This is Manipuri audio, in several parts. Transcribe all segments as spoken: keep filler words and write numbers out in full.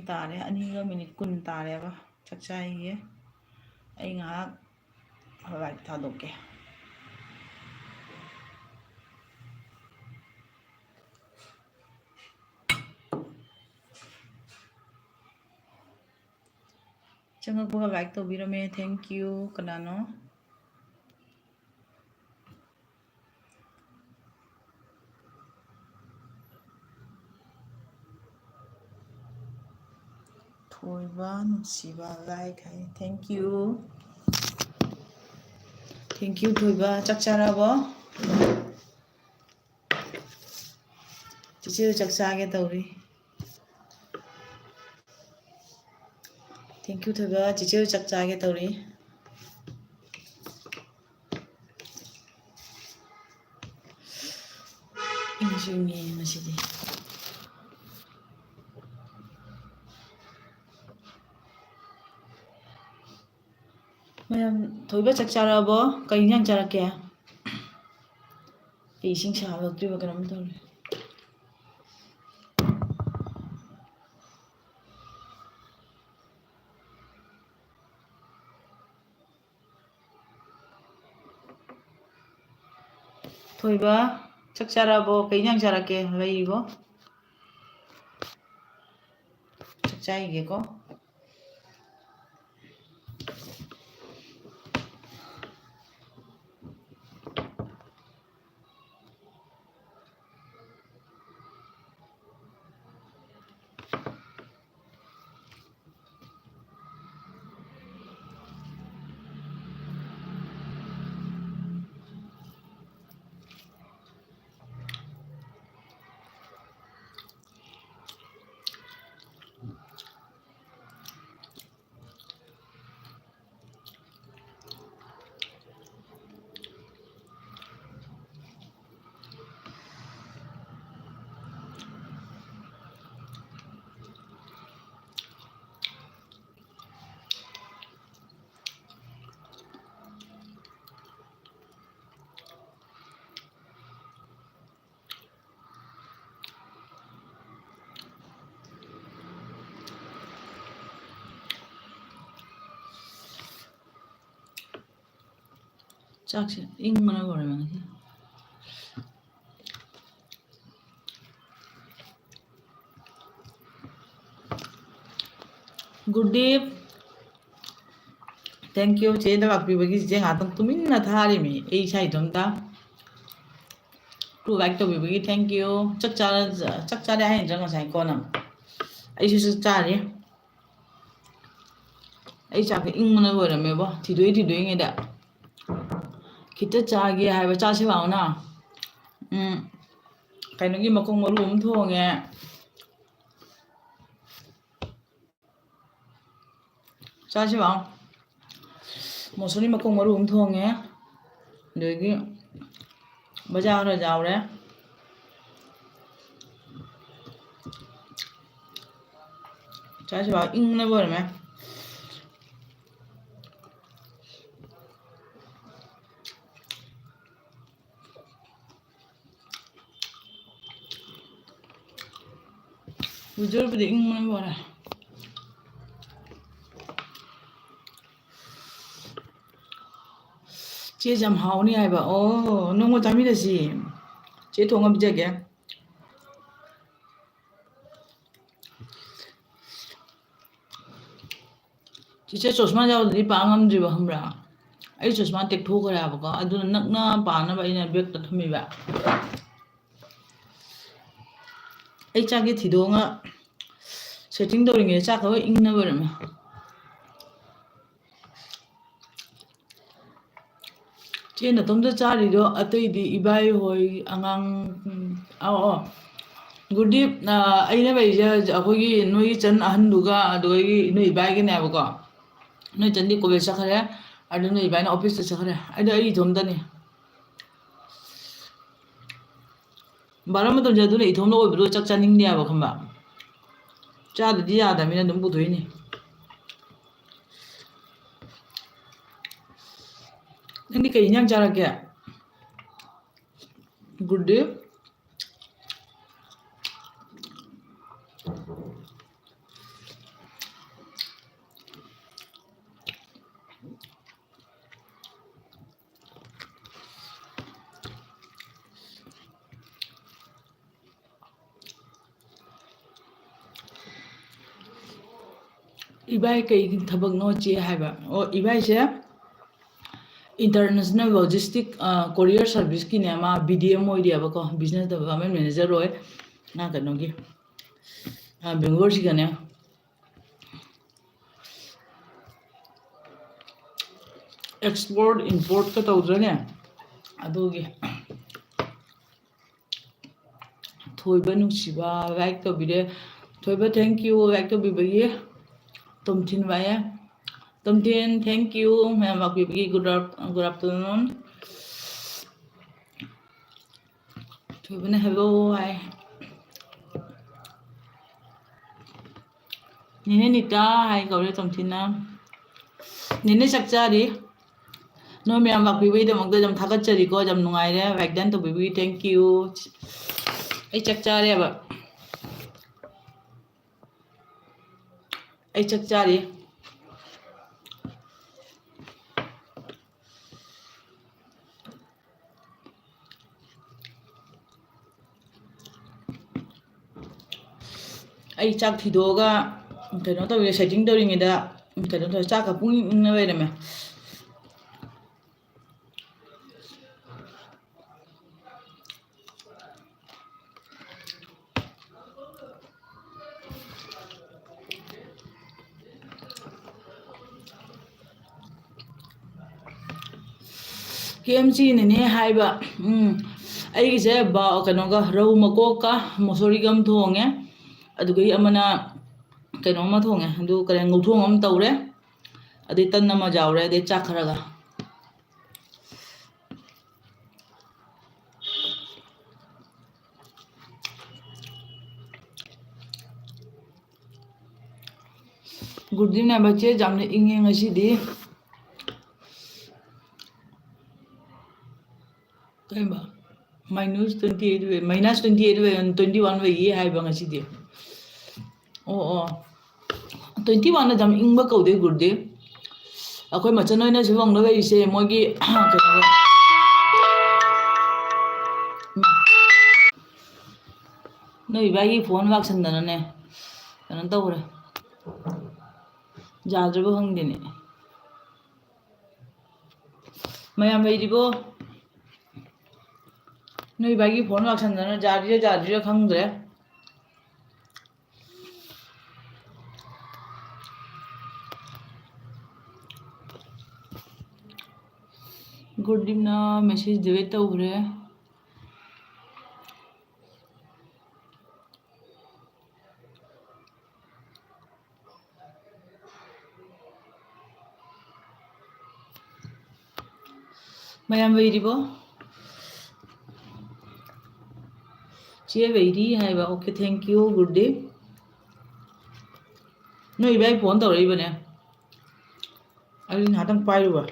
ꯇꯥꯔꯦ, ꯑꯅꯤꯒ ꯃꯤꯅꯤꯠ ꯀꯨꯟ ꯇꯥꯔꯦꯕ꯫ ꯆꯥꯛ ꯆꯥꯏꯌꯦ꯫ ꯑꯩ ꯉꯥꯏꯍꯥꯛ ꯂꯥꯏꯔꯤꯛ ꯊꯥꯗꯣꯛꯀꯦ꯫ ꯆꯪꯉꯛꯄꯒ like ꯇꯧꯕꯤꯔꯝꯃꯦ, thank you꯫ ꯀꯅꯥꯅꯣ? ꯊꯣꯏꯕ ꯅꯨꯡꯁꯤꯕ like high, thank you꯫ Thank you ꯊꯣꯏꯕ꯫ ꯆꯥꯛ ꯆꯥꯔꯕꯣ? ꯆꯤꯆꯦ ꯆꯥꯛ ꯆꯥꯒꯦ ꯇꯧꯔꯤ꯫ Thank you ꯊꯣꯏꯕ꯫ ꯆꯤꯆꯦ ꯆꯥꯛ ꯆꯥꯒꯦ ꯇꯧꯔꯤ꯫ ꯏꯪꯁꯨ ꯏꯪꯉꯦ ꯉꯁꯤꯗꯤ꯫ ꯃꯌꯥꯝ, ꯊꯣꯏꯕ ꯆꯥꯛ ꯆꯥꯔꯛꯑꯕꯣ? ꯀꯔꯤ ꯏꯟꯖꯥꯡ ꯆꯥꯔꯛꯀꯦ? ꯑꯩ ꯏꯁꯤꯡ ꯁꯥꯕ ꯂꯧꯗ꯭ꯔꯤꯕ ꯀꯩꯅꯣꯝ ꯇꯧꯔꯦ꯫ ꯊꯣꯏꯕ, ꯆꯥꯛ ꯆꯥꯔꯛꯑꯕꯣ? ꯀꯩ ꯏꯟꯖꯥꯡ ꯆꯥꯔꯛꯀꯦ? ꯂꯩꯔꯤꯕꯣ? ꯆꯥꯛ ꯆꯥꯈꯤꯒꯦꯀꯣ꯫ ꯆꯥꯛꯁꯦ ꯏꯪꯕꯅ ꯂꯣꯏꯔꯦ ꯉꯁꯤ꯫ Good day. Thank you, ꯆꯦꯗ ꯂꯥꯛꯄꯤꯕꯒꯤ꯫ ꯆꯦ ꯉꯥꯛꯇꯪ ꯇꯨꯃꯤꯟꯅ ꯊꯥꯔꯤꯃꯤ ꯑꯩ ꯏꯁꯥ ꯏꯇꯣꯝꯇ꯫ Two like ꯇꯧꯕꯤꯕꯒꯤ thank you. ꯆꯥꯛ ꯆꯥꯔ-, ꯆꯥꯛ ꯆꯥꯔꯦ ꯍꯥꯏꯅ ꯉꯁꯥꯏ ꯀꯣꯟꯅ꯫ ꯑꯩꯁꯨ ꯆꯥꯛ ꯆꯥꯔꯤ꯫ ꯑꯩ ꯆꯥꯛꯇ ꯏꯪꯕꯅ ꯂꯣꯏꯔꯝꯃꯦꯕꯣ, ꯊꯤꯗꯣꯛꯏ ꯊꯤꯗꯣꯛꯏꯉꯩꯗ꯫ ꯈꯤꯇ ꯆꯥꯒꯦ ꯍꯥꯏꯕ, ꯆꯥꯁꯤ ꯂꯥꯛꯑꯣꯅ꯫ ꯎꯝ, ꯀꯩꯅꯣꯒꯤ ꯃꯈꯣꯡ ꯃꯔꯨ ꯑꯃ ꯊꯣꯡꯉꯦ꯫ ꯆꯥꯁꯤ ꯂꯥꯛꯑꯣ꯫ ꯃꯣꯁꯣꯔꯤ ꯃꯈꯣꯡ ꯃꯔꯨ ꯑꯃ ꯊꯣꯡꯉꯦ꯫ ꯑꯗꯒꯤ ꯕꯖꯥꯔ ꯈꯔ ꯌꯥꯎꯔꯦ꯫ ꯆꯥꯁꯤ ꯂꯥꯛꯑꯣ, ꯏꯪꯅ ꯂꯣꯏꯔꯝꯃꯦ꯫ Weatherꯕꯨꯗꯤ ꯏꯪꯕꯅ ꯂꯣꯏꯔꯦ꯫ ꯆꯦꯁꯦ ꯌꯥꯝ ꯍꯥꯎꯅꯤ ꯍꯥꯏꯕ꯫ ꯑꯣ, ꯅꯣꯡꯃ ꯆꯥꯃꯤꯟꯅꯁꯤ꯫ ꯆꯦ ꯊꯣꯡꯉ ꯄꯤꯖꯒꯦ꯫ ꯆꯤꯆꯦ, ꯆꯣꯁꯃꯥ ꯌꯥꯎꯗ꯭ꯔꯗꯤ ꯄꯥ ꯉꯝꯗ꯭ꯔꯤꯕ, ꯈꯪꯕ꯭ꯔꯥ? ꯑꯩ ꯆꯣꯁꯃꯥ ꯇꯦꯛꯊꯣꯛꯈ꯭ꯔꯦ ꯍꯥꯏꯕꯀꯣ, ꯑꯗꯨꯅ ꯅꯛꯅ ꯄꯥꯅꯕ ꯑꯩꯅ ꯕꯦꯛꯇ ꯊꯝꯃꯤꯕ꯫ ꯑꯩ ꯆꯥꯛꯁꯦ ꯊꯤꯗꯣꯛꯑꯒ setting ꯇꯧꯔꯤꯉꯩꯗ ꯆꯥꯛꯀ ꯂꯣꯏ ꯏꯪꯅ ꯂꯣꯏꯔꯝꯃꯦ꯫ ꯆꯦ ꯅꯇꯣꯝꯇ ꯆꯥꯔꯤꯔꯣ? ꯑꯇꯩꯗꯤ ꯏꯕꯥꯏ ꯍꯣꯏ, ꯑꯉꯥꯡ, ꯎꯝ, ꯑꯧ, ꯑꯧ꯫ Good day, ꯑ, ꯑꯩꯅ ꯂꯩꯔꯤꯁꯦ ꯍꯧꯖꯤꯛ ꯑꯩꯈꯣꯏꯒꯤ ꯅꯣꯏꯒꯤ ꯆꯟ ꯑꯍꯟꯗꯨꯒ, ꯑꯗꯨꯗꯒꯤ ꯅꯣꯏ ꯏꯕꯥꯏꯒꯅꯦꯕꯀꯣ꯫ ꯅꯣꯏ ꯆꯟꯗꯤ college ꯆꯠꯈ꯭ꯔꯦ, ꯑꯗꯨ ꯅꯣꯏ ꯏꯕꯥꯏꯅ officeꯇ ꯆꯠꯈ꯭ꯔꯦ꯫ ꯑꯩꯗꯣ ꯑꯩ ꯏꯇꯣꯝꯇꯅꯤ꯫ ꯕꯥꯔꯣ ꯃꯇꯝꯁꯦ ꯑꯗꯨꯅ ꯏꯇꯣꯝꯇ ꯑꯣꯏꯕꯗꯣ ꯆꯥꯛ ꯆꯥꯅꯤꯡꯗꯦ ꯍꯥꯏꯕ, ꯈꯪꯕ? ꯆꯥꯗꯗꯤ ꯌꯥꯗꯕꯅꯤꯅ ꯑꯗꯨꯝ ꯄꯨꯊꯣꯛꯏꯅꯦ꯫ ꯅꯪꯗꯤ ꯀꯩ ꯏꯟꯖꯥꯡ ꯆꯥꯔꯛꯀꯦ? Good day. ꯏꯕꯥꯏ ꯀꯩ ꯊꯕꯛꯅꯣ ꯆꯦ ꯍꯥꯏꯕ? ꯑꯣ, ꯏꯕꯥꯏꯁꯦ international logistic, ꯑ, courier service ꯀꯤꯅꯦ, ꯃꯥ B D M ꯑꯣꯏꯔꯤꯑꯕꯀꯣ, business development manager ꯑꯣꯏ꯫ ꯃꯥ ꯀꯩꯅꯣꯒꯤ, ꯑ, ꯕꯦꯡꯒ꯭ꯂꯣꯔꯁꯤꯒꯅꯦ, export import ꯀ ꯇꯧꯗ꯭ꯔꯅꯦ, ꯑꯗꯨꯒꯤ꯫ ꯊꯣꯏꯕ ꯅꯨꯡꯁꯤꯕ like ꯇꯧꯕꯤꯔꯦ꯫ ꯊꯣꯏꯕ, thank you like ꯇꯧꯕꯤꯕꯒꯤ꯫ ꯇꯣꯝꯊꯤꯟ ꯋꯥꯏꯌꯦ꯫ ꯇꯣꯝꯊꯤꯟ, thank you ꯃꯌꯥꯝ ꯂꯥꯛꯄꯤꯕꯒꯤ꯫ Good af-, good afternoon꯫ ꯊꯣꯏꯕꯅ hello ꯍꯥꯏ꯫ ꯅꯦꯅꯦ ꯅꯤꯇꯥ ꯍꯥꯏ ꯀꯧꯔꯦ ꯇꯣꯝꯊꯤꯟꯅ꯫ ꯅꯦꯅꯦ ꯆꯥꯛ ꯆꯥꯔꯤ꯫ ꯅꯣꯏ ꯃꯌꯥꯝ ꯂꯥꯛꯄꯤꯕꯒꯤꯗꯃꯛꯇ ꯌꯥꯝ ꯊꯥꯒꯠꯆꯔꯤꯀꯣ, ꯌꯥꯝ ꯅꯨꯡꯉꯥꯏꯔꯦ like done ꯇꯧꯕꯤꯕꯒꯤ, thank you꯫ ꯑꯩ ꯆꯥꯛ ꯆꯥꯔꯦꯕ꯫ ꯑꯩ ꯆꯥꯛ ꯆꯥꯔꯤ꯫ ꯑꯩ ꯆꯥꯛ ꯊꯤꯗꯣꯛꯑꯒ ꯀꯩꯅꯣ ꯇꯧꯔꯤ, setting ꯇꯧꯔꯤꯉꯩꯗ ꯀꯩꯅꯣ ꯇꯧꯔꯦ, ꯆꯥꯛꯀ ꯄꯨꯡ ꯏꯪ ꯏꯪꯅ ꯂꯩꯔꯝꯃꯦ꯫ K M C ꯅꯅꯦ ꯍꯥꯏꯕ꯫ ꯎꯝ, ꯑꯩꯒꯤꯁꯦ ꯕ-, ꯀꯩꯅꯣꯒ, ꯔꯧ ꯃꯀꯣꯛꯀ ꯃꯣꯁꯣꯔꯤꯒ ꯑꯃ ꯊꯣꯡꯉꯦ, ꯑꯗꯨꯗꯒꯤ ꯑꯃꯅ ꯀꯩꯅꯣ ꯑꯃ ꯊꯣꯡꯉꯦ, ꯑꯗꯨ ꯀꯔꯤ, ꯉꯧꯊꯣꯡ ꯑꯃ ꯇꯧꯔꯦ, ꯑꯗꯩ ꯇꯟ ꯑꯃ ꯌꯥꯎꯔꯦ, ꯑꯗꯩ ꯆꯥꯛ ꯈꯔꯒ꯫ Good evening ꯕꯆꯦ, ꯌꯥꯝꯅ ꯏꯪꯉꯦ ꯉꯁꯤꯗꯤ꯫ ꯀꯩꯝꯕ? Minus twenty eight ꯑꯣꯏ, minus twenty eight ꯑꯣꯏ, twenty one ꯑꯣꯏꯌꯦ ꯍꯥꯏꯕ ꯉꯁꯤꯗꯤ꯫ ꯑꯣ, ꯑꯣ꯫ Twenty one ꯌꯥꯝ ꯏꯪꯕ ꯀꯧꯗꯦ, ꯒꯨꯔꯨꯗꯦꯕ꯫ ꯑꯩꯈꯣꯏ ꯃꯆꯟ ꯍꯣꯏꯅ ꯁꯤꯂꯣꯡꯗ ꯂꯩꯔꯤꯁꯦ, ꯃꯣꯏꯒꯤ, ꯀꯩꯅꯣꯗ, ꯅꯣꯏ ꯏꯕꯥꯏꯒꯤ phone ꯂꯥꯛꯁꯟꯗꯅꯅꯦ, ꯀꯩꯅꯣ ꯇꯧꯈ꯭ꯔꯦ꯫ ꯌꯥꯗ꯭ꯔꯕ ꯈꯪꯗꯦꯅꯦ꯫ ꯃꯌꯥꯝ ꯂꯩꯔꯤꯕꯣ? ꯅꯣꯏ ꯏꯕꯥꯏꯒꯤ ꯐꯣꯟ ꯂꯥꯛꯁꯟꯗꯅ ꯌꯥꯗ꯭ꯔꯤꯔ ꯌꯥꯗ꯭ꯔꯤꯔ ꯈꯪꯗ꯭ꯔꯦ꯫ ꯒꯨꯔꯗꯤꯞꯅ message delete ꯇꯧꯈ꯭ꯔꯦ꯫ ꯃꯌꯥꯝ ꯂꯩꯔꯤꯕꯣ? ꯆꯦ ꯂꯩꯔꯤ ꯍꯥꯏꯕ꯫ Okay, thank you, ꯒꯨꯔꯗꯤꯞ꯫ ꯅꯣꯏ ꯏꯕꯥꯏ ꯐꯣꯟ ꯇꯧꯔꯛꯏꯕꯅꯦ, ꯑꯩ ꯉꯥꯏꯍꯥꯛꯇꯪ ꯄꯥꯏꯔꯨꯕ꯫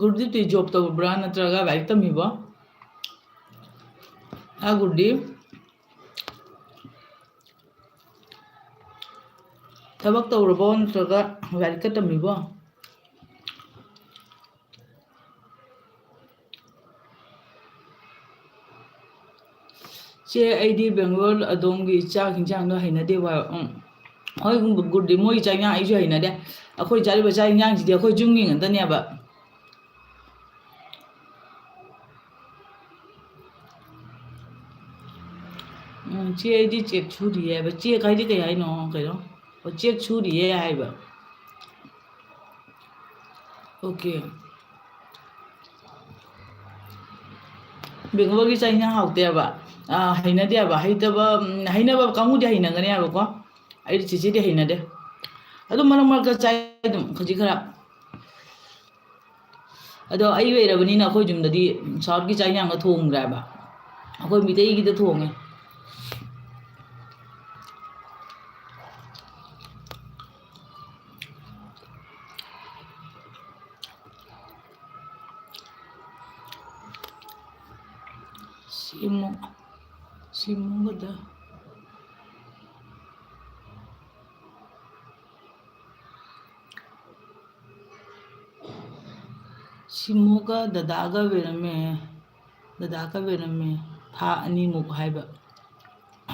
ꯒꯨꯔꯗꯤꯞꯇꯤ job ꯇꯧꯕ꯭ꯔꯥ ꯅꯠꯇ꯭ꯔꯒ ꯂꯥꯏꯔꯤꯛ ꯇꯝꯃꯤꯕꯣ? ꯑꯥ, ꯒꯨꯔꯗꯤꯞ, ꯊꯕꯛ ꯇꯧꯔꯕꯣ ꯅꯠꯇ꯭ꯔꯒ ꯂꯥꯏꯔꯤꯛꯀ ꯇꯝꯃꯤꯕꯣ? ꯆꯦ, ꯑꯩꯗꯤ ꯕꯦꯡꯒ꯭ꯂꯣꯔ ꯑꯗꯣꯝꯒꯤ ꯆꯥꯛ ꯍꯤꯟꯖꯥꯡꯗꯣ ꯍꯩꯅꯗꯦꯕ꯫ ꯎꯝ꯫ ꯍꯣꯏ, ꯒꯨꯔꯗꯤꯞ, ꯃꯣꯏꯒꯤ ꯆꯥꯛ ꯍꯤꯟꯖꯥꯡ ꯑꯩꯁꯨ ꯍꯩꯅꯗꯦ꯫ ꯑꯩꯈꯣꯏ ꯆꯥꯔꯤꯕ ꯆꯥꯛ ꯍꯤꯟꯖꯥꯡꯁꯤꯗꯤ ꯑꯩꯈꯣꯏ ꯌꯨꯝꯒꯤ ꯉꯥꯛꯇꯅꯦꯕ꯫ ꯎꯝ, ꯆꯦ, ꯑꯩꯗꯤ ꯆꯦꯛ ꯁꯨꯔꯤꯌꯦ ꯍꯥꯏꯕ꯫ ꯆꯦꯛ ꯍꯥꯏꯗꯤ ꯀꯩ ꯍꯥꯏꯅꯣ? ꯀꯩꯅꯣ? ꯑꯣ, ꯆꯦꯛ ꯁꯨꯔꯤꯌꯦ ꯍꯥꯏꯕ꯫ Okay꯫ ꯕꯦꯡꯒ꯭ꯂꯣꯔꯒꯤ ꯆꯥꯛ ꯍꯤꯟꯖꯥꯡ ꯍꯥꯎꯇꯦꯕ꯫ ꯑꯥ, ꯍꯩꯅꯗꯦꯕ꯫ ꯍꯩꯇꯕ, ꯎꯝ, ꯍꯩꯅꯕ ꯀꯥꯡꯕꯨꯗꯤ ꯍꯩꯅꯒꯅꯦꯕꯀꯣ꯫ ꯑꯩꯗꯤ ꯆꯦꯆꯦꯗꯤ ꯍꯩꯅꯗꯦ꯫ ꯑꯗꯨꯝ ꯃꯔꯛ ꯃꯔꯛꯇ ꯆꯥꯏ ꯑꯗꯨꯝ ꯈꯖꯤꯛ ꯈꯔ꯫ ꯑꯗꯣ ꯑꯩ ꯂꯩꯔꯕꯅꯤꯅ ꯑꯩꯈꯣꯏ ꯌꯨꯝꯗꯗꯤ Southꯀꯤ ꯆꯥꯛ ꯍꯤꯟꯖꯥꯡꯒ ꯊꯣꯡꯗ꯭ꯔꯦꯕ꯫ ꯑꯩꯈꯣꯏ ꯃꯤꯇꯩꯒꯤꯗ ꯊꯣꯡꯉꯦ꯫ ꯁꯤꯃꯨꯛ, ꯁꯤꯃꯨꯛꯀꯗ꯫ ꯁꯤꯃꯨꯒ ꯗꯗꯥꯒ ꯑꯣꯏꯔꯝꯃꯦ꯫ ꯗꯗꯥꯒ ꯑꯣꯏꯔꯝꯃꯦ꯫ ꯊꯥ ꯑꯅꯤꯃꯨꯛ ꯍꯥꯏꯕ꯫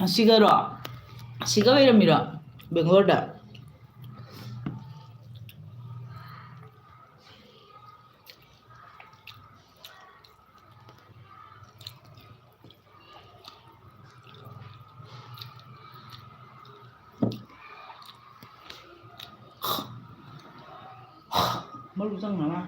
ꯑꯁꯤꯒꯔꯣ? ꯑꯁꯤꯒ ꯑꯣꯏꯔꯝꯃꯤꯔꯣ? ꯕꯦꯡꯒ꯭ꯂꯣꯔꯗ? ꯃꯔꯨ ꯆꯪꯅꯕ꯫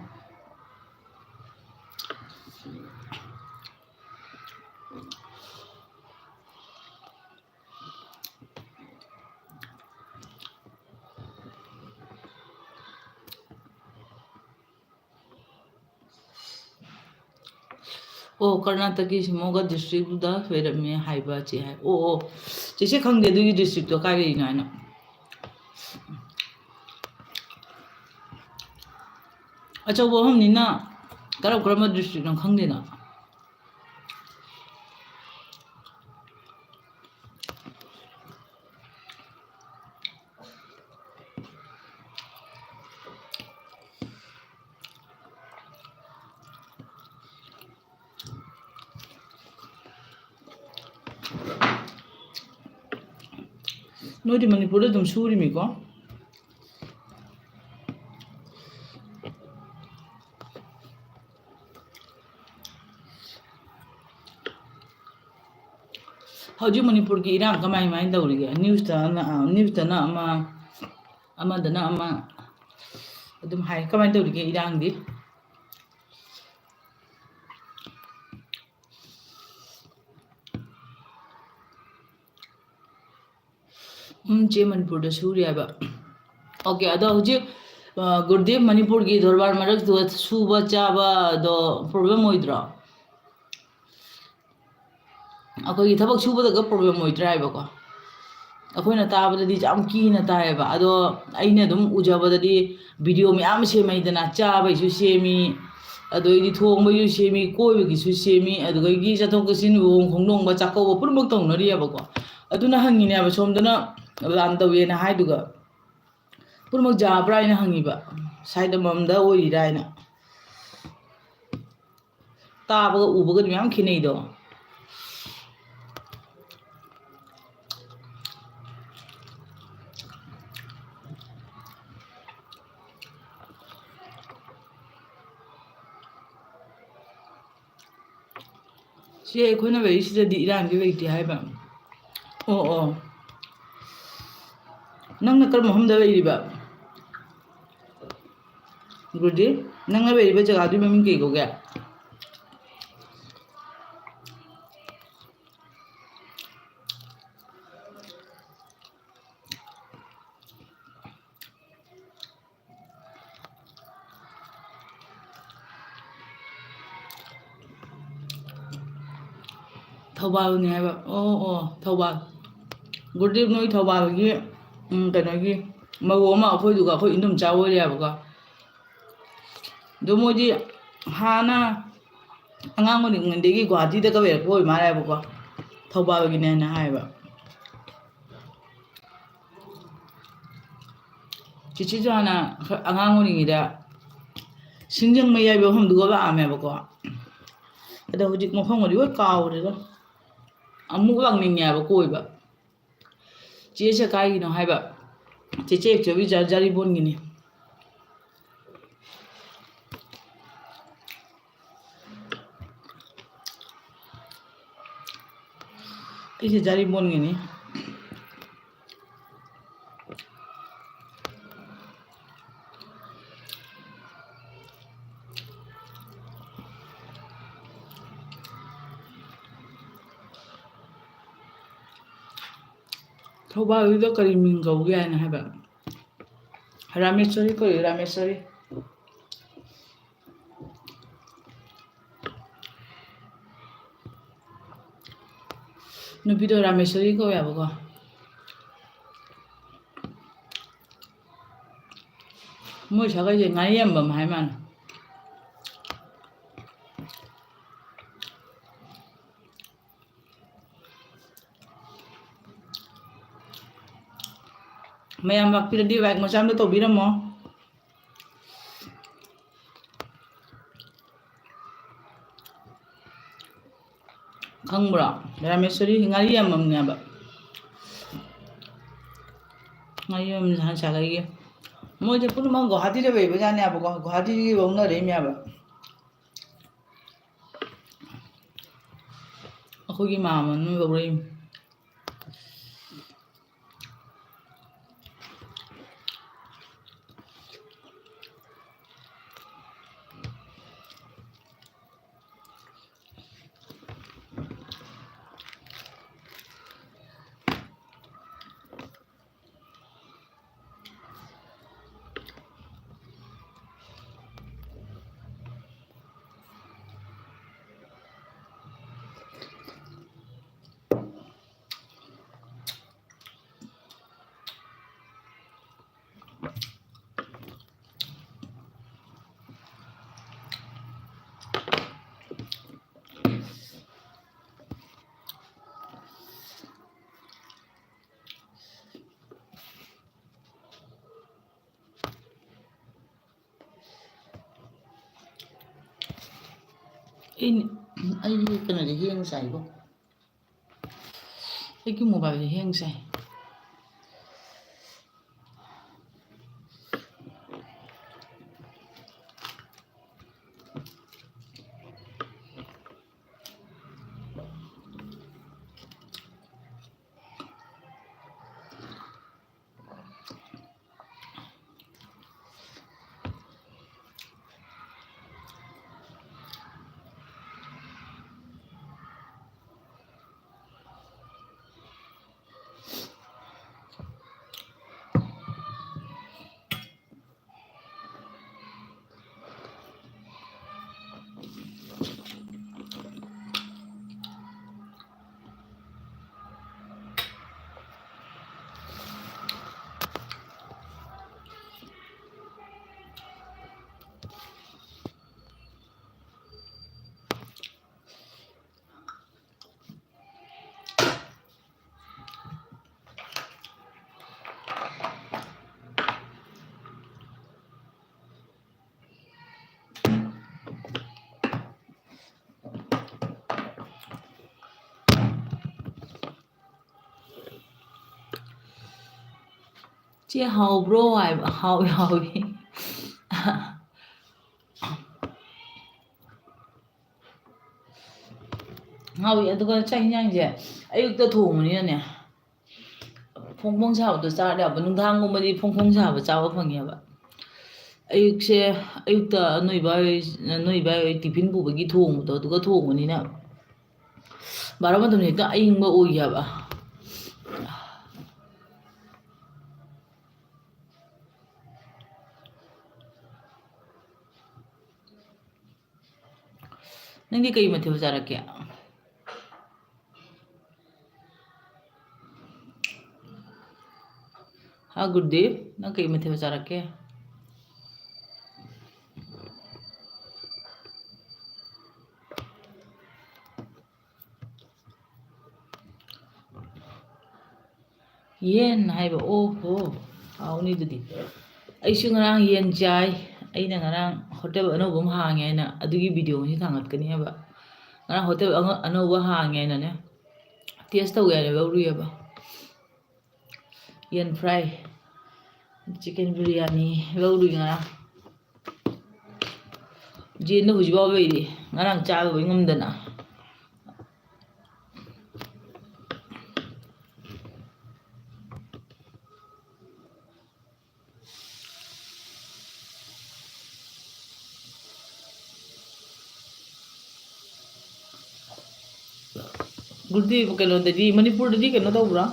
ꯑꯣ, ꯀꯔꯅꯥꯇꯀꯒꯤ ꯁꯤꯃꯣꯒ ꯗꯤꯁꯇ꯭ꯔꯤꯛꯇꯨꯗ ꯂꯩꯔꯝꯃꯦ ꯍꯥꯏꯕ ꯆꯦ ꯍꯥꯏ꯫ ꯑꯣ, ꯑꯣ, ꯆꯦꯆꯦ ꯈꯪꯗꯦ ꯑꯗꯨꯒꯤ ꯗꯤꯁꯇ꯭ꯔꯤꯛꯇꯣ ꯀꯥꯏ ꯂꯩꯔꯤꯅꯣ ꯍꯥꯏꯅ꯫ ꯑꯆꯧꯕ ꯑꯍꯨꯝꯅꯤꯅ ꯀꯔꯝ ꯀꯔꯝꯕ ꯗꯤꯁꯇ꯭ꯔꯤꯛꯅꯣ ꯈꯪꯗꯦꯅ꯫ ꯅꯣꯏꯗꯤ ꯃꯅꯤꯄꯨꯔꯗ ꯑꯗꯨꯝ ꯁꯨꯔꯤꯃꯤꯀꯣ? ꯍꯧꯖꯤꯛ ꯃꯅꯤꯄꯨꯔꯒꯤ ꯏꯔꯥꯡ ꯀꯃꯥꯏ ꯀꯃꯥꯏꯅ ꯇꯧꯔꯤꯒꯦ? ꯅ꯭ꯌꯨꯁꯇꯅ, ꯑ, ꯅ꯭ꯌꯨꯁꯇꯅ ꯑꯃ, ꯑꯃꯗꯅ ꯑꯃ ꯑꯗꯨꯝ ꯍꯥꯏ꯫ ꯀꯃꯥꯏꯅ ꯇꯧꯔꯤꯒꯦ ꯏꯔꯥꯡꯗꯤ? ꯎꯝ, ꯆꯦ ꯃꯅꯤꯄꯨꯔꯗ ꯁꯨꯔꯤ ꯍꯥꯏꯕ꯫ ꯑꯣꯀꯦ, ꯑꯗꯣ ꯍꯧꯖꯤꯛ, ꯑ, ꯒꯨꯔꯨꯗꯦꯕ ꯃꯅꯤꯄꯨꯔꯒꯤ ꯗꯣꯔꯕꯥꯔ ꯃꯔꯛꯇꯨꯗ ꯁꯨꯕ ꯆꯥꯕꯗꯣ ꯄ꯭ꯔꯣꯕ꯭ꯂꯦꯝ ꯑꯣꯏꯗ꯭ꯔꯣ? ꯑꯩꯈꯣꯏꯒꯤ ꯊꯕꯛ ꯁꯨꯕꯗꯒ ꯄ꯭ꯔꯣꯕ꯭ꯂꯦꯝ ꯑꯣꯏꯗ꯭ꯔꯥ ꯍꯥꯏꯕꯀꯣ? ꯑꯩꯈꯣꯏꯅ ꯇꯥꯕꯗꯗꯤ ꯌꯥꯝ ꯀꯤꯅ ꯇꯥꯏꯌꯦꯕ꯫ ꯑꯗꯣ ꯑꯩꯅ ꯑꯗꯨꯝ ꯎꯖꯕꯗꯗꯤ ꯚꯤꯗꯤꯑꯣ ꯃꯌꯥꯝ ꯁꯦꯝꯃꯩꯗꯅ, ꯆꯥꯕꯩꯁꯨ ꯁꯦꯝꯃꯤ, ꯑꯗꯩꯗꯤ ꯊꯣꯡꯕꯒꯤꯁꯨ ꯁꯦꯝꯃꯤ, ꯀꯣꯏꯕꯒꯤꯁꯨ ꯁꯦꯝꯃꯤ, ꯑꯗꯨꯗꯒꯤ ꯆꯠꯊꯣꯛ ꯆꯠꯁꯤꯟ, ꯂꯨꯍꯣꯡ ꯈꯣꯡꯗꯣꯡꯕ, ꯆꯥꯛꯀꯧꯕ ꯄꯨꯝꯅꯃꯛ ꯇꯧꯅꯔꯤꯑꯕꯀꯣ꯫ ꯑꯗꯨꯅ ꯍꯪꯉꯤꯅꯦꯕ, ꯁꯣꯝꯗꯅ ꯂꯥꯟ ꯇꯧꯋꯦꯅ ꯍꯥꯏꯗꯨꯒ ꯄꯨꯝꯅꯃꯛ ꯌꯥꯕ꯭ꯔꯥ ꯍꯥꯏꯅ ꯍꯪꯉꯤꯕ, ꯁꯥꯏꯠ ꯑꯃꯃꯝꯗ ꯑꯣꯏꯔꯤꯔꯥ ꯍꯥꯏꯅ꯫ ꯇꯥꯕꯒ ꯎꯕꯒꯗꯤ ꯃꯌꯥꯝ ꯈꯦꯠꯅꯩꯗꯣ꯫ ꯁꯤ ꯑꯩꯈꯣꯏꯅ ꯂꯩꯔꯤꯁꯤꯗꯗꯤ ꯏꯔꯥꯡꯗꯤ ꯂꯩꯇꯦ ꯍꯥꯏꯕ꯫ ꯑꯣ, ꯑꯣ꯫ ꯅꯪꯅ ꯀꯔꯝꯕ ꯃꯐꯝꯗ ꯂꯩꯔꯤꯕ? ꯒꯨꯗꯤ, ꯅꯪꯅ ꯂꯩꯔꯤꯕ ꯖꯒꯥꯗꯨꯒꯤ ꯃꯃꯤꯡ ꯀꯩ ꯀꯧꯒꯦ? ꯊꯧꯕꯥꯜꯅꯦ ꯍꯥꯏꯕ꯫ ꯑꯣ, ꯑꯣ, ꯊꯧꯕꯥꯜ꯫ ꯒꯨꯔꯗꯤꯞ, ꯅꯣꯏ ꯊꯧꯕꯥꯜꯒꯤ, ꯎꯝ, ꯀꯩꯅꯣꯒꯤ ꯃꯧ ꯑꯃ ꯑꯩꯈꯣꯏꯗꯨꯒ ꯑꯩꯈꯣꯏ ꯏꯟꯗꯣꯝꯆꯥ ꯑꯣꯏꯔꯦꯕꯀꯣ꯫ ꯑꯗꯣ ꯃꯣꯏꯗꯤ ꯍꯥꯟꯅ ꯑꯉꯥꯡ ꯑꯣꯏꯔꯤꯉꯩꯗꯒꯤ ꯒꯨꯍꯥꯇꯤꯗꯒ ꯂꯩꯔꯛꯄ ꯑꯣꯏ ꯃꯥꯜꯂꯦꯕꯀꯣ꯫ ꯊꯧꯕꯥꯜꯒꯤꯅꯦꯅ ꯍꯥꯏꯌꯦꯕ꯫ ꯆꯤꯆꯤꯁꯨ ꯍꯥꯟꯅ ꯈꯔ ꯑꯉꯥꯡ ꯑꯣꯏꯔꯤꯉꯩꯗ ꯁꯤꯡꯖꯃꯩ ꯍꯥꯏꯕ ꯃꯐꯝꯗꯨꯒ ꯂꯥꯛꯑꯝꯃꯦꯕꯀꯣ꯫ ꯑꯗꯣ ꯍꯧꯖꯤꯛ ꯃꯐꯝꯒꯗꯤ ꯂꯣꯏ ꯀꯥꯎꯔꯦꯗ꯫ ꯑꯃꯨꯛ ꯂꯥꯛꯅꯤꯡꯉꯦꯕ ꯀꯣꯏꯕ꯫ ꯆꯦꯁꯦ ꯀꯥꯏꯒꯤꯅꯣ ꯍꯥꯏꯕ꯫ ꯆꯦꯆꯦ ꯑꯦꯛꯆꯨꯋꯦꯜꯒꯤ ꯖ-, ꯖꯥꯔꯤꯕꯣꯟꯒꯤꯅꯤ꯫ ꯑꯩꯁꯦ ꯖꯥꯔꯤꯕꯣꯟꯒꯤꯅꯤ꯫ ꯊꯧꯕꯥꯜꯒꯤꯗꯣ ꯀꯔꯤ ꯃꯤꯡ ꯀꯧꯒꯦ ꯍꯥꯏꯅ ꯍꯥꯏꯕ? ꯔꯥꯃꯦꯁꯣꯔꯤ ꯀꯧꯏ, ꯔꯥꯃꯦꯁꯣꯔꯤ꯫ ꯅꯨꯄꯤꯗꯣ ꯔꯥꯃꯦꯁꯣꯔꯤ ꯀꯧꯋꯦꯕꯀꯣ꯫ ꯃꯣꯏ ꯁꯥꯒꯩꯁꯦ ꯉꯥꯔꯤꯌꯥꯟꯕꯝ ꯍꯥꯏ ꯃꯥꯜꯂꯦ꯫ ꯃꯌꯥꯝ ꯂꯥꯛꯄꯤꯔꯗꯤ like ꯃꯆꯥ ꯑꯝꯇ ꯇꯧꯕꯤꯔꯝꯃꯣ꯫ ꯈꯪꯕ꯭ꯔꯣ? ꯔꯥꯃꯦꯁꯣꯔꯤ ꯉꯥꯔꯤ ꯌꯥꯝꯃꯝꯅꯦꯕ꯫ ꯉꯥꯔꯤ ꯌꯥꯝ ꯅꯍꯥꯟ ꯁꯥꯒꯩꯒꯤ꯫ ꯃꯣꯏꯁꯦ ꯄꯨꯝꯅꯃꯛ ꯒꯨꯋꯥꯍꯥꯇꯤꯗ ꯂꯩꯕꯖꯥꯠꯅꯦꯕꯀꯣ꯫ ꯒꯨꯋꯥꯍꯥꯇꯤꯗꯒꯤ ꯂꯧꯅꯔꯛꯏꯅꯦꯕ꯫ ꯑꯩꯈꯣꯏꯒꯤ ꯃꯥꯝꯃꯅ ꯂꯧꯔꯛꯏꯅꯤ꯫ ꯑꯩ, ꯑꯩꯒꯤ ꯀꯩꯅꯣꯗꯤ ꯍꯦꯡ ꯆꯥꯏꯕꯣ꯫ ꯑꯩꯒꯤ ꯃꯣꯕꯥꯏꯜꯁꯦ ꯍꯦꯡ ꯆꯥꯏ꯫ "ꯆꯦ, ꯍꯥꯎꯕ꯭ꯔꯣ?" ꯍꯥꯏꯕ꯫ "ꯍꯥꯎꯏ, ꯍꯥꯎꯏ꯫" ꯍꯥꯎꯏ꯫ ꯑꯗꯨꯒ ꯆꯥꯛ ꯏꯟꯖꯥꯡꯁꯦ ꯑꯌꯨꯛꯇ ꯊꯣꯡꯕꯅꯤꯅꯅꯦ, ꯐꯣꯡ ꯐꯣꯡ ꯁꯥꯕꯗꯣ ꯆꯥꯔꯗꯤ ꯌꯥꯕ꯫ ꯅꯨꯡꯗꯥꯡꯒꯨꯝꯕꯗꯤ ꯐꯣꯡ ꯐꯣꯡ ꯁꯥꯕ ꯆꯥꯕ ꯐꯪꯉꯦꯕ꯫ ꯑꯌꯨꯛꯁꯦ, ꯑꯌꯨꯛꯇ ꯅꯣꯏ ꯏꯕꯥꯏ ꯍꯣꯏ, ꯅꯣꯏ ꯏꯕꯥꯏ ꯍꯣꯏ ꯇꯤꯐꯤꯟ ꯄꯨꯕꯒꯤ ꯊꯣꯡꯕꯗꯣ, ꯑꯗꯨꯒ ꯊꯣꯡꯕꯅꯤꯅ ꯕꯥꯔꯣ ꯃꯇꯝꯗ ꯍꯦꯛꯇ ꯑꯏꯪꯕ ꯑꯣꯏꯒꯤ ꯍꯥꯏꯕ꯫ ꯅꯪꯗꯤ ꯀꯩ ꯃꯊꯦꯜ ꯆꯥꯔꯛꯀꯦ? ꯍꯥ ꯒꯨꯔꯗꯤꯞ, ꯅꯪ ꯀꯩ ꯃꯊꯦꯜ ꯆꯥꯔꯛꯀꯦ? ꯌꯦꯟ ꯍꯥꯏꯕ, ꯑꯣ ꯍꯣ, ꯍꯥꯎꯅꯤ ꯑꯗꯨꯗꯤ꯫ ꯑꯩꯁꯨ ꯉꯔꯥꯡ ꯌꯦꯟ ꯆꯥꯏ꯫ ꯑꯩꯅ ꯉꯔꯥꯡ ꯍꯣꯇꯦꯜ ꯑꯅꯧꯕ ꯑꯃ ꯍꯥꯡꯉꯦ ꯍꯥꯏꯅ ꯑꯗꯨꯒꯤ ꯚꯤꯗꯤꯑꯣ ꯑꯃꯁꯨ ꯊꯥꯡꯒꯠꯀꯅꯤ ꯍꯥꯏꯕ꯫ ꯉꯔꯥꯡ ꯍꯣꯇꯦꯜ ꯑꯉ-, ꯑꯅꯧꯕ ꯍꯥꯡꯉꯦ ꯍꯥꯏꯅꯅꯦ, ꯇꯦꯁ ꯇꯧꯒꯦ ꯍꯥꯏꯅ ꯂꯧꯔꯨꯏꯌꯦꯕ꯫ ꯌꯦꯟ ꯐ꯭ꯔꯥꯏ, ꯆꯤꯀꯟ ꯕꯤꯔꯌꯥꯅꯤ ꯂꯧꯔꯨꯏ ꯉꯔꯥꯡ꯫ ꯖꯦꯟꯗꯣ ꯍꯧꯖꯤꯛꯐꯥꯎ ꯂꯩꯔꯤ, ꯉꯔꯥꯡ ꯆꯥꯔꯨꯕꯩ ꯉꯝꯗꯅ꯫ ꯒꯨꯔꯗꯤꯞ, ꯀꯩꯅꯣꯗꯗꯤ, ꯃꯅꯤꯄꯨꯔꯗꯗꯤ ꯀꯩꯅꯣ ꯇꯧꯕ꯭ꯔꯥ?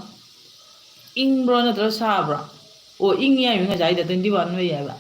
ꯏꯪꯕ꯭ꯔꯣ ꯅꯠꯇ꯭ꯔꯒ ꯁꯥꯕ꯭ꯔꯥ? ꯑꯣ, ꯏꯪꯉꯤ ꯍꯥꯏꯕ, ꯉꯁꯥꯏꯗ twenty one ꯂꯩ ꯍꯥꯏꯕ꯫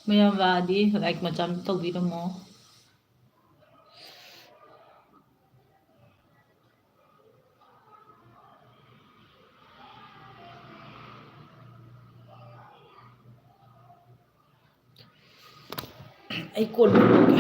ꯃꯌꯥꯝ ꯂꯥꯛꯑꯗꯤ like ꯃꯆꯥ ꯑꯝꯇ ꯇꯧꯕꯤꯔꯝꯃꯣ꯫ ꯑꯩ ꯀꯣꯟ ꯐꯦꯡꯗꯣꯛꯀꯦ꯫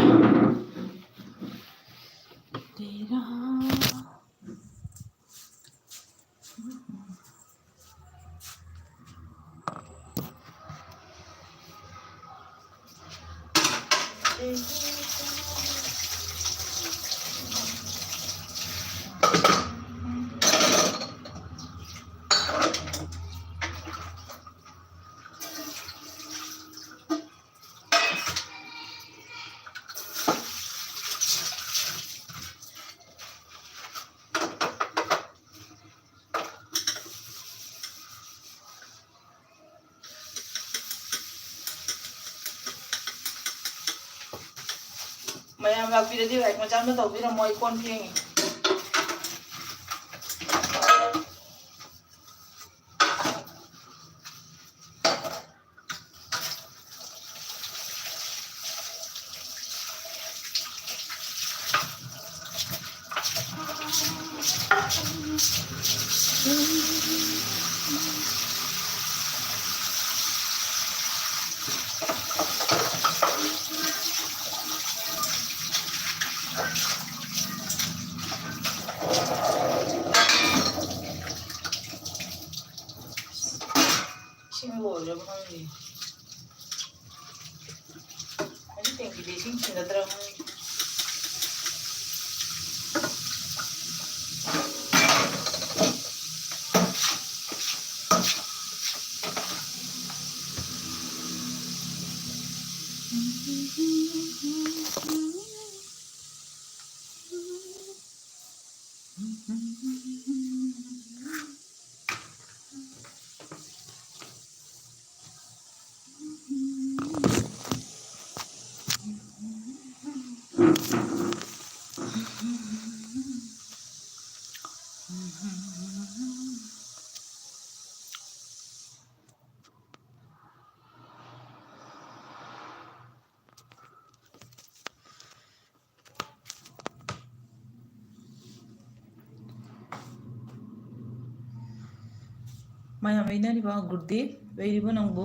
ꯃꯌꯥꯝ ꯂꯥꯛꯄꯤꯔꯗꯤ like ꯃꯆꯥ ꯑꯃ ꯇꯧꯕꯤꯔꯝꯃꯣ, ꯑꯩ ꯀꯣꯟ ꯐꯦꯡꯉꯤ꯫ ꯏꯁꯤꯡ ꯂꯣꯏꯔꯕ ꯈꯪꯗꯦ꯫ ꯉꯁꯤ ꯇꯦꯡꯀꯤꯗ ꯏꯁꯤꯡ ꯆꯤꯡꯒꯗ꯭ꯔꯥ ꯈꯪꯗꯦ꯫ ꯃꯌꯥꯝ ꯂꯩꯅꯔꯤꯕ ꯒꯨꯔꯗꯦꯕ ꯂꯩꯔꯤꯕꯣ ꯅꯪꯕꯨ?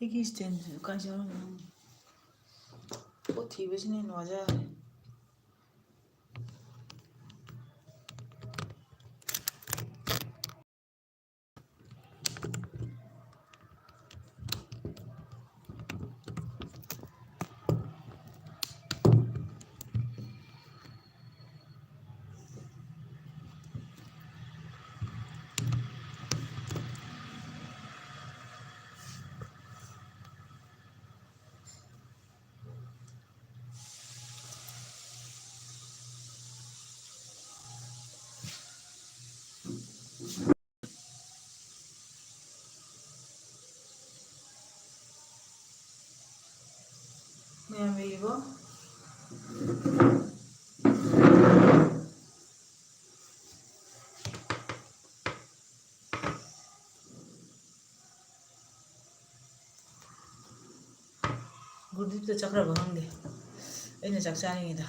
ꯑꯩꯒꯤ stand ꯁꯤꯁꯨ ꯀꯥꯏ ꯆꯠꯈ꯭ꯔꯒꯦ? ꯄꯣꯠ ꯊꯤꯕꯁꯤꯅ ꯍꯦꯟꯅ ꯋꯥꯖꯈ꯭ꯔꯦ꯫ ꯏꯕꯣ꯫ ꯒꯨꯔꯗꯤꯞꯇ ꯆꯠꯈ꯭ꯔꯕ ꯈꯪꯗꯦ, ꯑꯩꯅ ꯆꯥꯛ ꯆꯥꯔꯤꯉꯩꯗ꯫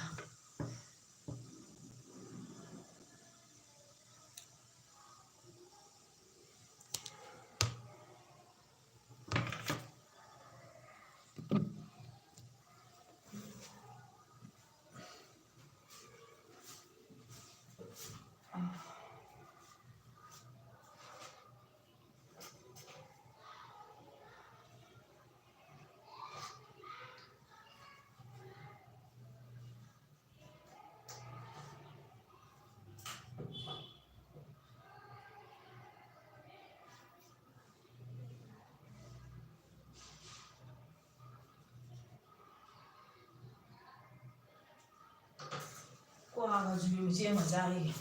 ꯀ꯭ꯋꯥꯒꯁꯨ ꯏꯕꯦꯝꯃ ꯆꯦꯡꯒ ꯆꯥꯔꯤꯌꯦ꯫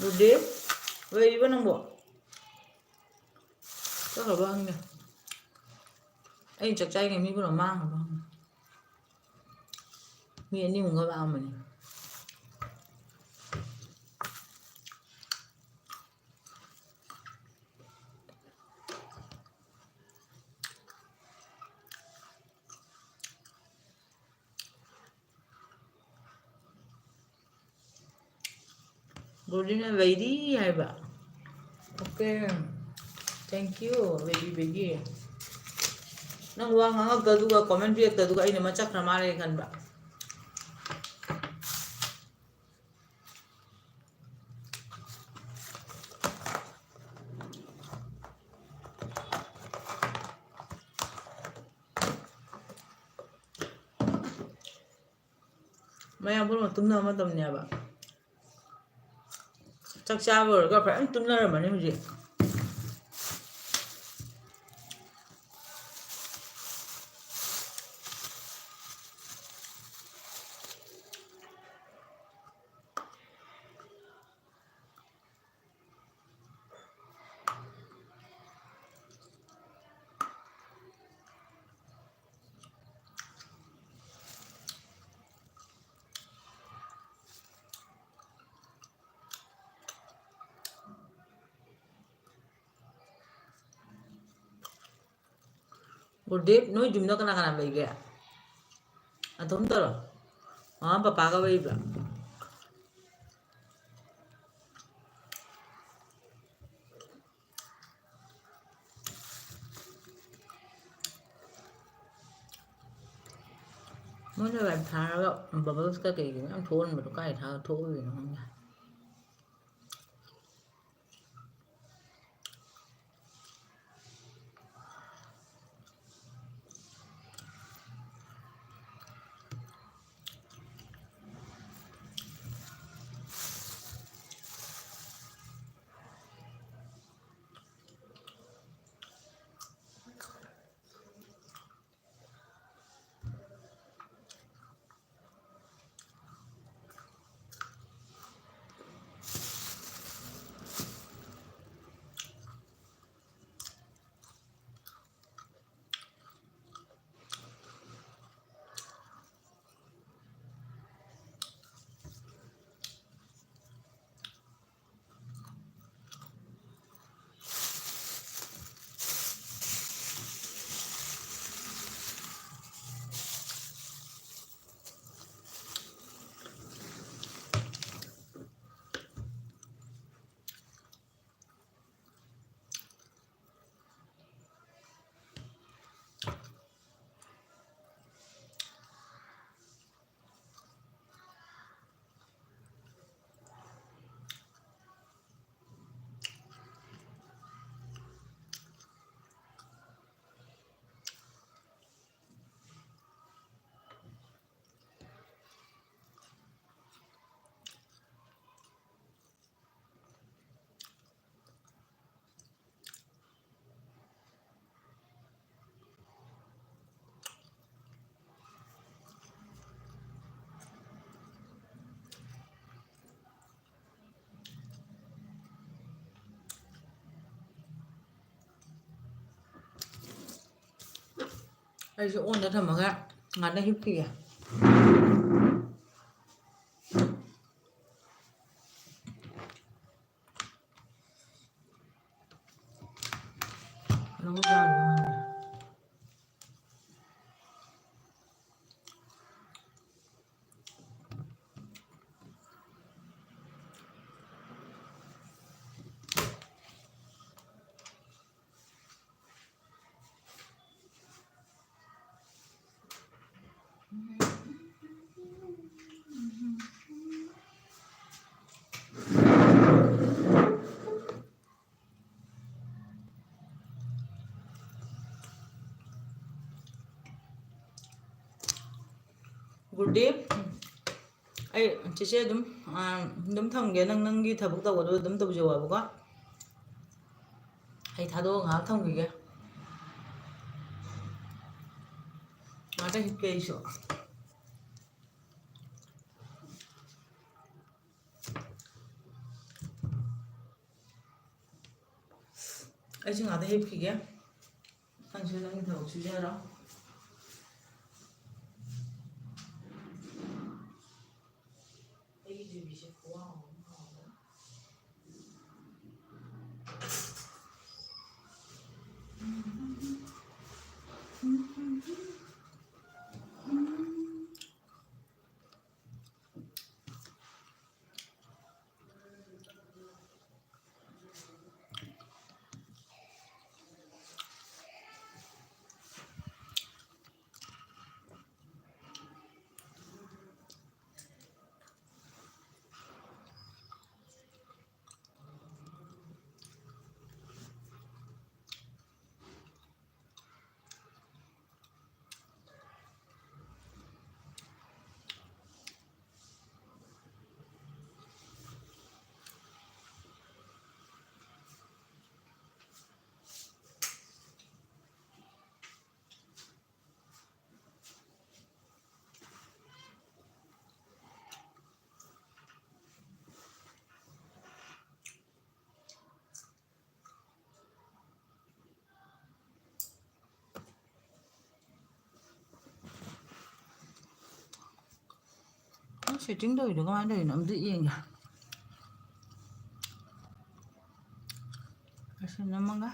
ꯔꯨꯗꯤ, ꯂꯩꯔꯤꯕ ꯅꯪꯕꯣ? ꯆꯠꯈ꯭ꯔꯕ ꯈꯪꯗꯦ꯫ ꯑꯩꯅ ꯆꯥꯛ ꯆꯥꯔꯤꯉꯩ ꯃꯤ ꯄꯨꯝꯅꯃꯛ ꯃꯥꯡꯈ꯭ꯔꯕ ꯈꯪꯗꯦ꯫ ꯃꯤ ꯑꯅꯤꯃꯨꯛꯒ ꯂꯥꯛꯑꯝꯕꯅꯤ꯫ ꯒꯣꯜꯗꯤꯅ ꯂꯩꯔꯤ ꯍꯥꯏꯕ꯫ Okay, thank you ꯂꯩꯕꯤꯕꯒꯤ꯫ ꯅꯪ ꯋꯥ ꯉꯥꯡꯉꯛꯇꯗꯨꯒ comment ꯄꯤꯔꯛꯇꯗꯨꯒ ꯑꯩꯅ ꯃꯆꯠꯈ꯭ꯔ ꯃꯥꯜꯂꯦ ꯈꯟꯕ꯫ ꯃꯌꯥꯝ ꯄꯨꯝꯅꯃꯛ ꯇꯨꯝꯅꯕ ꯃꯇꯝꯅꯦꯕ꯫ ꯆꯥꯛ ꯆꯥꯕ ꯂꯣꯏꯔꯒ ꯐꯖꯅ ꯇꯨꯝꯅꯔꯝꯃꯅꯤ ꯍꯧꯖꯤꯛ꯫ ꯒꯨꯔꯗꯤꯞ, ꯅꯣꯏ ꯌꯨꯝꯗ ꯀꯅꯥ ꯀꯅꯥ ꯂꯩꯒꯦ? ꯑꯗꯣꯝꯗꯔꯣ? ꯃꯃꯥ ꯄꯄꯥꯒ ꯂꯩꯕ꯭ꯔꯥ? ꯃꯣꯏꯅ ꯂꯥꯏꯞ ꯊꯥꯔꯒ ꯕꯕꯜꯁꯀ ꯀꯩꯒꯤꯅꯣ ꯌꯥꯝ ꯊꯣꯛꯍꯟꯕꯗꯣ, ꯀꯥꯏ ꯊꯥꯔ ꯊꯣꯛꯍꯜꯂꯤꯅꯣ ꯈꯪꯗꯦ꯫ ꯑꯩꯁꯨ ꯑꯣꯟꯗ ꯊꯝꯃꯒ ꯉꯥꯛꯇ ꯍꯤꯞꯈꯤꯒꯦ꯫ Good day. ꯑꯩ ꯆꯦꯆꯦ ꯑꯗꯨꯝ, ꯑꯥ, ꯑꯗꯨꯝ ꯊꯝꯒꯦ꯫ ꯅꯪ ꯅꯪꯒꯤ ꯊꯕꯛ ꯇꯧꯒꯗꯕ ꯑꯗꯨꯝ ꯇꯧꯖꯧ ꯍꯥꯏꯕꯀꯣ꯫ ꯑꯩ ꯊꯥꯗꯣꯛꯑꯒ ꯉꯥꯏꯍꯥꯛ ꯊꯝꯈꯤꯒꯦ꯫ ꯉꯥꯛꯇ ꯍꯤꯞꯀꯦ ꯑꯩꯁꯨ꯫ ꯑꯩꯁꯨ ꯉꯥꯛꯇ ꯍꯤꯞꯈꯤꯒꯦ꯫ ꯅꯪꯁꯨ ꯅꯪꯒꯤ ꯊꯕꯛ ꯁꯨꯖꯔꯣ꯫ ꯑꯩꯒꯤ ꯖꯤꯕꯤꯁꯦ ꯈꯨꯋꯥꯡ ꯑꯃ ꯍꯥꯎꯋꯦ꯫ ꯁꯦꯠꯇꯤꯡ ꯇꯧꯔꯤꯗꯣ ꯀꯃꯥꯏꯅ ꯇꯧꯔꯤꯅꯣ? ꯑꯝꯇ ꯌꯦꯡꯒꯦ꯫ ꯑꯁꯤ ꯅꯝꯃꯒ꯫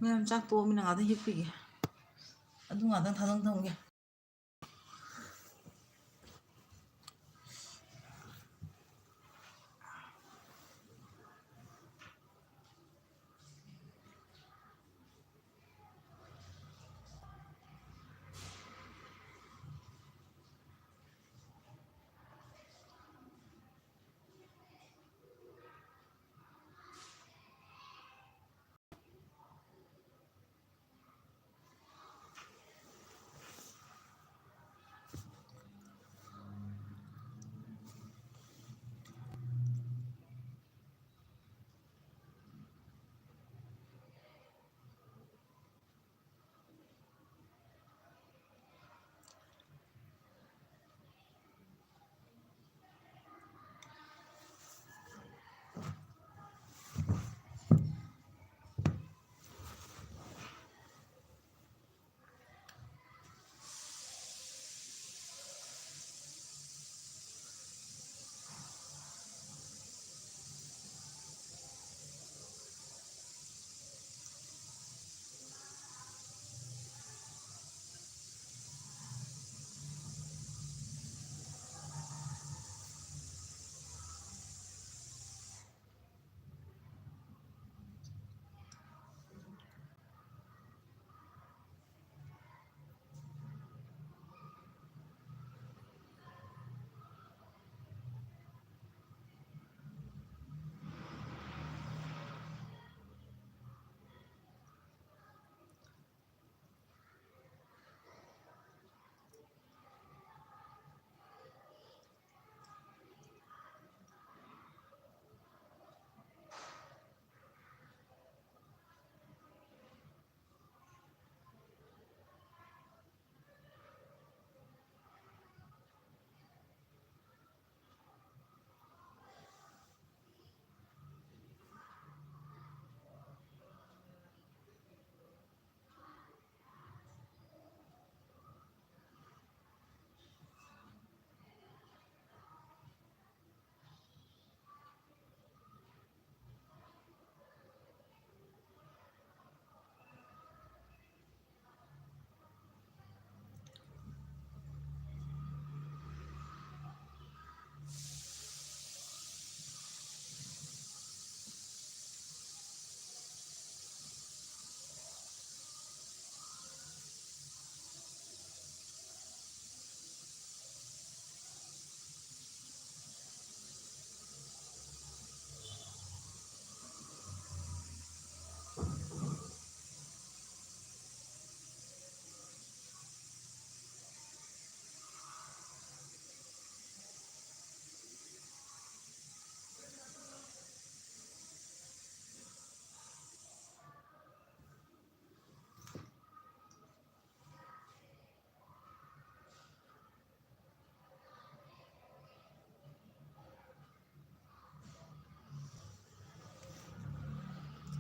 ꯃꯌꯥꯝ ꯆꯥꯛ ꯇꯣꯛꯑꯃꯤꯅ ꯉꯥꯛꯇꯪ ꯍꯤꯞꯄꯤꯒꯦ꯫ ꯑꯗꯨ ꯉꯥꯛꯇꯪ ꯊꯥꯗꯣꯛ ꯊꯝꯒꯦ꯫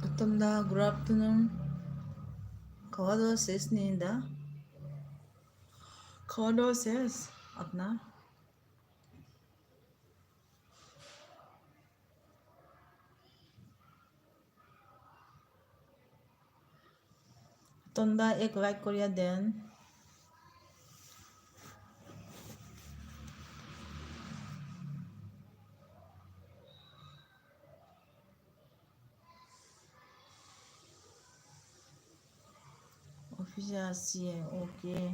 Atonda, good afternoon. খাওয়া দাওয়া শেষ নি দা? খাওয়া দাওয়া শেষ আপনার? Atonda, এক like করিয়া দেন। Office এ আসি, okay.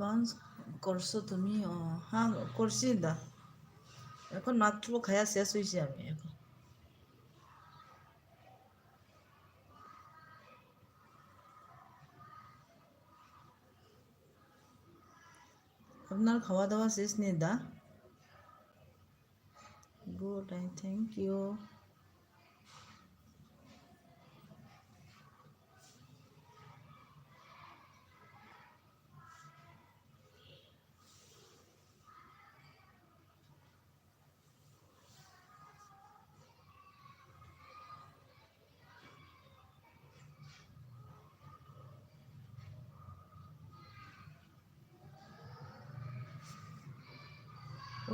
লঞ্চ করছো তুমি? অ, হ্যাঁ, করছি দা। এখন মাত্র খায়া শেষ হয়েছে আমি এখন। আপনার খাওয়া দাওয়া শেষ নেই দা? Good, I thank you.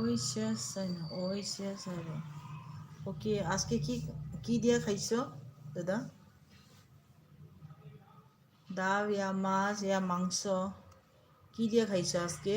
ওই শেষ হয় না, ওই শেষ হবে। ওকে, আজকে কি, কি দিয়ে খাইছো দাদা? ডাল ইয়া মাছ ইয়া মাংস, কি দিয়ে খাইছো আজকে?